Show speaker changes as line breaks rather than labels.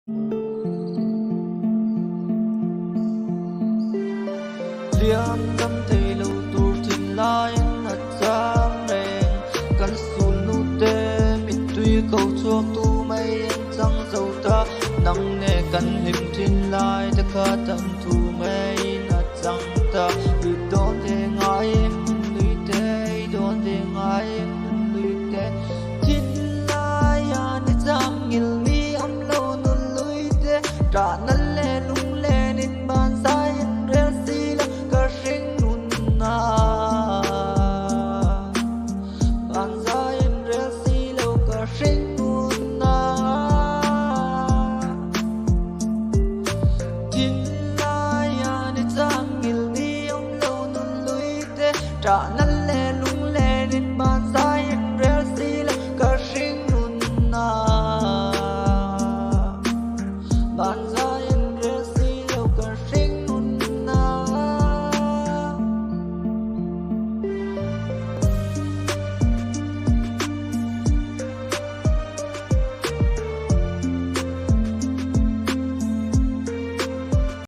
Liam dam thei lo tur thinlaiin a chang reng. Kan sul nute mittui ko chhuak tu mai an chang zo ta. Nang nge kan hlim thinlai te kha tam thu maiin a chang ta. I dawn ve ngai em nunui te, i dawn ve ngai em nunui te. Thinlai a ni chang ngil ni awm lo nunui te. Ṭahna leh lunglenin ban zaiin rel si lo ka hring nunna. Ban zaiin rel si lo ka hring nunna. Thinlai a ni chang ngil ni awm lo nunui te. Ṭahna leh lunglenin ban zaiin rel si lo ka hring nunna. Ban.